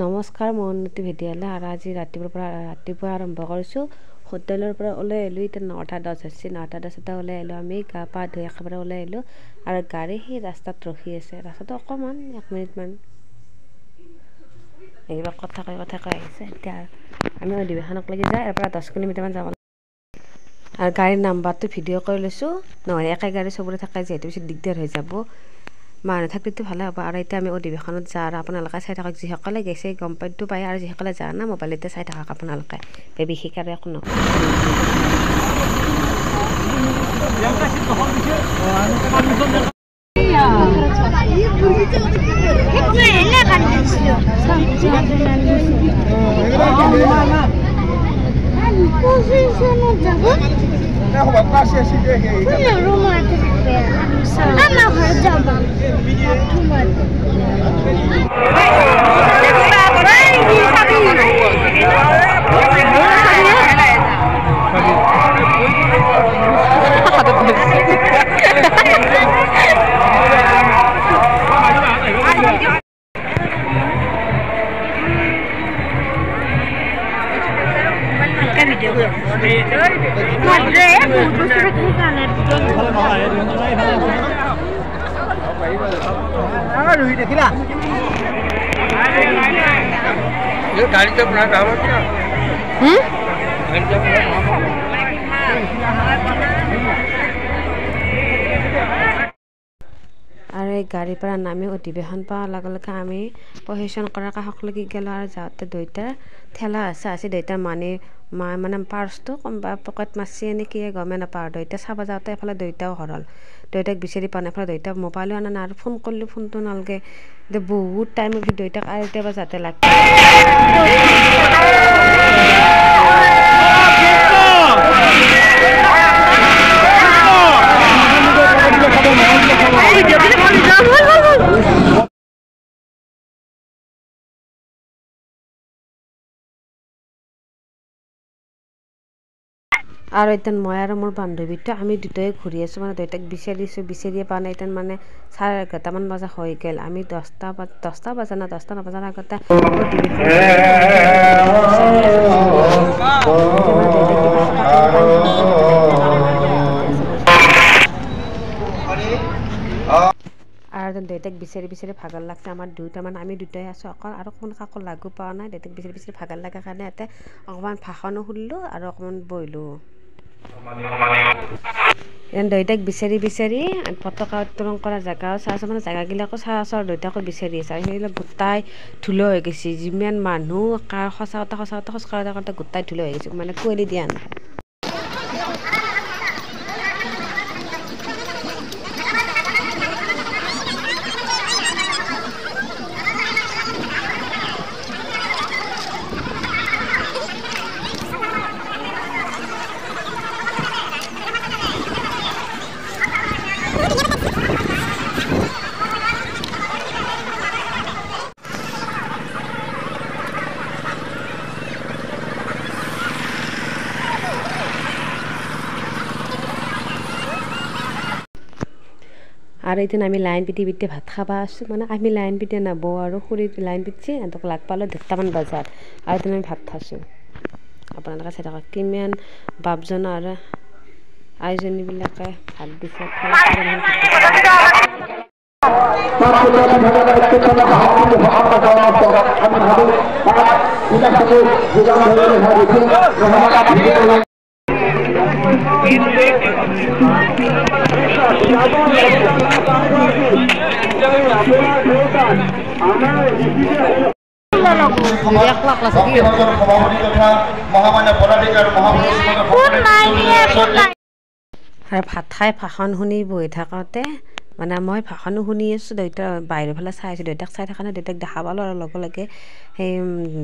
নমস্কাৰ, মই উন্নতি ভেটিয়ালে আৰু আজি ৰাতিপুৱা আৰম্ভ কৰিছোঁ। হোটেলৰ পৰা ওলাই আহিলোঁ, এতিয়া 9:10 হৈছে। 9:10তে ওলাই আহিলোঁ আমি, গা পা ধুই একেবাৰে ওলাই আহিলোঁ। আৰু গাড়ী সেই ৰাস্তাত ৰখি আছে, ৰাস্তাটো অকণমান 1 মিনিটমান এইবিলাক কথা কৈ কথা কৈ আহিছে। এতিয়া আমি অধিৱেশনক লাগি যায়, ইয়াৰ পৰা 10 কিলোমিটাৰমান যাব। আৰু গাড়ীৰ নাম্বাৰটো ভিডিঅ' কৰি লৈছোঁ, নহ'লে একে গাড়ী চবৰে থাকে যিহেতু বেছি দিগদাৰ হৈ যাব। মানুহ থাকিলেতো ভালে হ'ব। আৰু এতিয়া আমি অধিৱেশনত যাওঁ আৰু আপোনালোকে চাই থাকক, যিসকলে গৈছে গম পাইতো পায়, আৰু যিসকলে যোৱা নাই মোবাইলতে চাই থাকক আপোনালোকে, বিশেষ আৰু একো নকওঁ। আৰু এই গাড়ীৰ পৰা নামি অধিৱেশন পোৱাৰ লগে লগে আমি প্ৰশিক্ষণ কৰাৰ কাষলৈকে গ'লোঁ। আৰু যাওঁতে দেউতাৰ ঠেলা আছে আছে, দেউতাৰ মানি মানে পাৰ্চটো কোনোবা পকেট মাৰছে নেকি গমেই নাপাওঁ। দেউতা চাব যাওঁতে এফালে দেউতাও হৰল, দেউতাক বিচাৰি পোৱা নাই। এফালে দেউতা মোবাইলো অনা নাই, আৰু ফোন কৰিলোঁ ফোনটো নালগে। এতিয়া বহুত টাইমৰ পিছত দেউতাক 2:30 বজাতে লাগ আৰু এতিয়া মই আৰু মোৰ বান্ধৱীটো আমি দুটাই ঘূৰি আছোঁ, মানে দেউতাক বিচাৰিছোঁ, বিচাৰিয়ে পোৱা নাই। এতিয়া মানে 11:30মান বজা হৈ গ'ল। আমি 10টা বজা না 10টা নবজাৰ আগতে আৰু দেউতাক বিচাৰি বিচাৰি ভাগৰ লাগছে আমাৰ দুয়োটা, মানে আমি দুটাই আছোঁ অকল, আৰু কোনো কাকো লাগো পোৱা নাই। দেউতাক বিচাৰি বিচাৰি ভাগৰ লগাৰ কাৰণে ইয়াতে অকণমান ভাষণো শুনিলোঁ আৰু অকণমান বহিলোঁ। দেউতাক বিচাৰি বিচাৰি পতাকা উত্তোলন কৰা জেগাও চাই আছোঁ, মানে জেগাবিলাকো চাই আছোঁ, আৰু দেউতাকো বিচাৰি আছে। আৰু সেইবিলাক গোটাই ধূলো হৈ গৈছে, যিমান মানুহ কাৰ সঁচা কথা সঁচা কথা খোজ কঢ়া কৰোঁতে গোটাই ধূলো হৈ গৈছে, মানে কুঁৱলী দিয়া নাই। আৰু এদিন আমি লাইন পিটি পিটি ভাত খাব আছোঁ, মানে আমি লাইন পিটি নাবো আৰু খুৰী লাইন পিটছি, সিহঁতক লাগ পালোঁ 1:30মান বজাত। আৰু এদিন আমি ভাত খাইছোঁ। আপোনালোকে চাই থাকক কিমান বাপজন আৰু আইজনীবিলাকে ভাত দিছে। আৰু ভাত খাই ভাষণ শুনি বহি থাকোঁতে মানে মই ভাষণো শুনি আছোঁ, দেউতাৰ বাহিৰৰ ফালে চাই আছোঁ, দেউতাক চাই থকা নাই, দেউতাক দেখা পালোঁ। আৰু লগে লগে সেই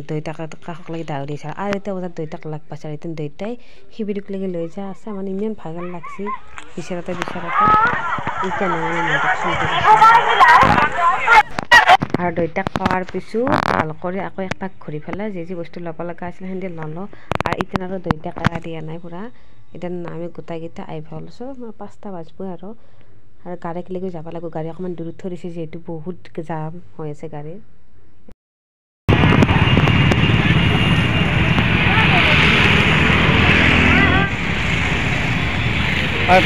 দেউতাক কাষক লাগি দাউৰিছে। আৰু 2:30 বজাত দেউতাক লাগ পাইছে। আৰু এতিয়া দেউতাই শিবিৰক লাগি লৈ যায় আছে, মানে ইমান ভাগৰ লাগছে বিচাৰোঁতে বিচাৰোঁতে। এতিয়া আৰু দেউতাক পোৱাৰ পিছত ভাল কৰি আকৌ এক পাক ঘূৰি পেলাই যি যি বস্তু ল'ব লগা আছিল সেনেকৈ ল'লোঁ। আৰু এতিয়া আৰু দেউতাক এৰা দিয়া নাই পূৰা। এতিয়া আমি গোটেইকেইটা আহিব ওলাইছোঁ, 5টা বাজবই আৰু। আৰু গাড়ীক লৈও যাব লাগিব, গাড়ী অকণমান দূৰত থৈ দিছে যিহেতু বহুত জাম হৈ আছে গাড়ীৰ। আৰু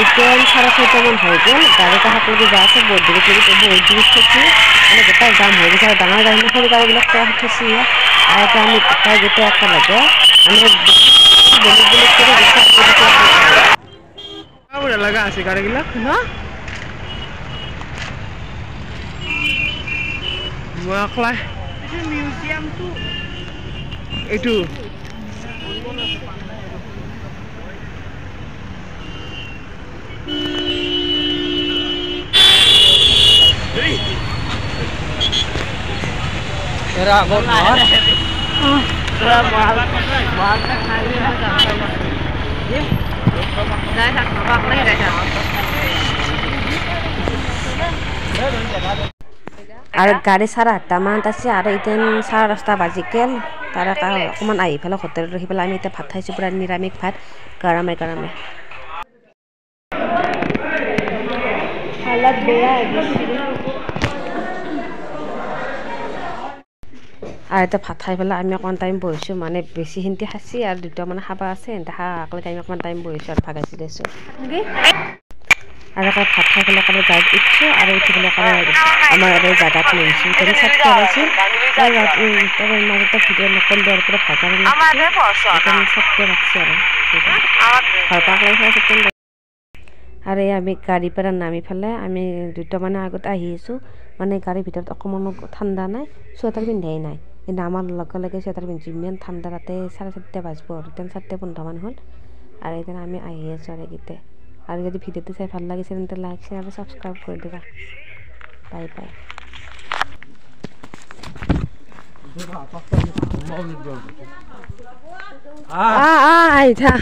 এতিয়া 6:30মান হৈ গ'ল। গাড়ী কাষলৈকে যাই আছে, বহুত দূৰত বহুত দূৰত থৈছে, মানে গোটেই জাম হৈ গৈছে। আৰু ডাঙৰ গাড়ী সৰু গাড়ীবিলাক থৈছে। আৰু এতিয়া আমি গোটেই গোটেই একেলগে আমি বেলেগ বেলেগ কৰি লগা আছে গাড়ীবিলাক ন। এইটো আৰু গাড়ী 8:30মানত আছে। আৰু এতিয়া 10:30 বাজি গ'ল। তাৰ অকণমান আহি পেলাই হোটেলত ৰখি পেলাই আমি এতিয়া ভাত খাইছোঁ, পূৰা নিৰামিষ ভাত, গৰমে গৰমে। আৰু এতিয়া ভাত খাই পেলাই আমি অকণমান টাইম বহিছোঁ, মানে বেছি সিহঁতি খাইছি আৰু দুটা মানে খাব আছে, সিহঁতে খাৱাকলৈকে আমি অকণমান টাইম বহিছোঁ আৰু ভাগাইছি লৈছোঁ। আৰু ভাত খাই পেলাই একেবাৰে গাড়ীত উঠিছোঁ আৰু উঠি পেলাই একেবাৰে আমাৰ এই জাগাত লৈ আহিছোঁ। চাট্টা পাইছোঁ, তাৰ মাজতে ভিডিঅ' নকৰিলোঁ আৰু পূৰা ভাগৰ লাগিছে, সেইকাৰণে চাট্টা পাতিছে আৰু ঘৰ পাক। আৰু এই আমি গাড়ীৰ পৰা নামি পেলাই আমি দুটা মানে আগত আহি আছোঁ, মানে গাড়ীৰ ভিতৰত অকণমানো ঠাণ্ডা নাই, চুৱেটাৰ পিন্ধাই নাই। কিন্তু আমাৰ লগে লগে চুৱেটাৰ পিন্ধিছোঁ, ইমান ঠাণ্ডা। তাতে 4:30 বাজিব আৰু এতিয়া 4:15মান হ'ল। আৰু এতিয়া আমি আহি আছোঁ আৰু এইকেইটাই। আৰু যদি ভিডিঅ'টো চাই ভাল লাগিছে তেন্তে লাইক, শ্বেয়াৰ আৰু ছাবস্ক্ৰাইব কৰি দিবা। Bye bye. আহ আহ আহি থাক।